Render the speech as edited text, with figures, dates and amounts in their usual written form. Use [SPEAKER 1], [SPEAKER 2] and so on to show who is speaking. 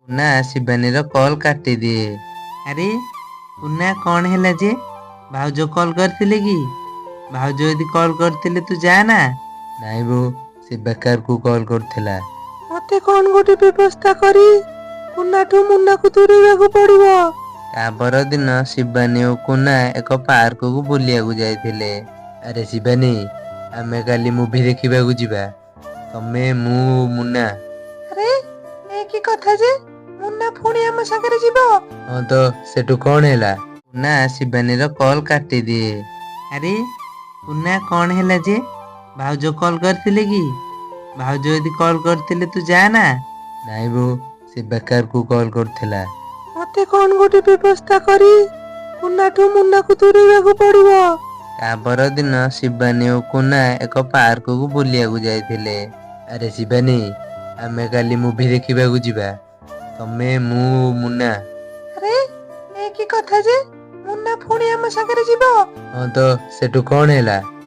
[SPEAKER 1] କୁନା ଶିବାନୀର call କାଟିଦିଏ। ଆରେ କୁନା, କ'ଣ ହେଲା ଯେ? ଭାଉଜ କଲ୍ କରିଥିଲେ କି? ଭାଉଜ ଯଦି କଲ୍ କରିଥିଲେ ତୁ ଯା ନା। ନାଇଁ ବୋଉ, ସେ ବେକାରକୁ କଲ୍ କରିଥିଲା।
[SPEAKER 2] ମତେ କଣ ଗୋଟେ ବ୍ୟବସ୍ଥା କରି କୁନାଠୁ ମୁନାକୁ ଦୂରେଇବାକୁ ପଡିବ।
[SPEAKER 1] ତା ପରଦିନ ଶିବାନୀ ଓ କୁନା ଏକ ପାର୍କକୁ ବୁଲିବାକୁ ଯାଇଥିଲେ। ଆରେ ଶିବାନୀ, ଆମେ କାଲି ମୁଭି ଦେଖିବାକୁ ଯିବା, ତମେ, ମୁଁ, ମୁନା।
[SPEAKER 2] ଆରେ, ଏ କି କଥା ଯେ? ମୁନା ପୁଣି ଆମ ସାଙ୍ଗରେ ଯିବ?
[SPEAKER 1] ହଁ ତ, ସେଠୁ କ'ଣ ହେଲା? କୁନା ଶିବାନୀର କଲ୍ କାଟିଦିଏ। ଆରେ କୁନା, କ'ଣ ହେଲା ଯେ? ଭାଉଜ କଲ୍ କରିଥିଲେ କି? ଭାଉଜ ଯଦି କଲ୍ କରିଥିଲେ ତୁ ଯା ନା। ନାଇଁ ବୋଉ, ସେ ବେକାରକୁ କଲ୍ କରିଥିଲା।
[SPEAKER 2] ମତେ କଣ ଗୋଟେ ବ୍ୟବସ୍ଥା କରି କୁନାଠୁ ମୁନାକୁ ଦୂରେଇବାକୁ ପଡିବ।
[SPEAKER 1] ତା ପରଦିନ ଶିବାନୀ ଓ କୁନା ଏକ ପାର୍କକୁ ବୁଲିବାକୁ ଯାଇଥିଲେ। ଆରେ ଶିବାନୀ, ଆମେ କାଲି ମୁଭି ଦେଖିବାକୁ ଯିବା, ତମେ, ମୁଁ, ମୁନା।
[SPEAKER 2] ଆରେ, ଏ କି କଥା ଯେ? ମୁନା ପୁଣି ଆମ ସାଙ୍ଗରେ ଯିବ?
[SPEAKER 1] ହଁ ତ, ସେଠୁ କ'ଣ ହେଲା?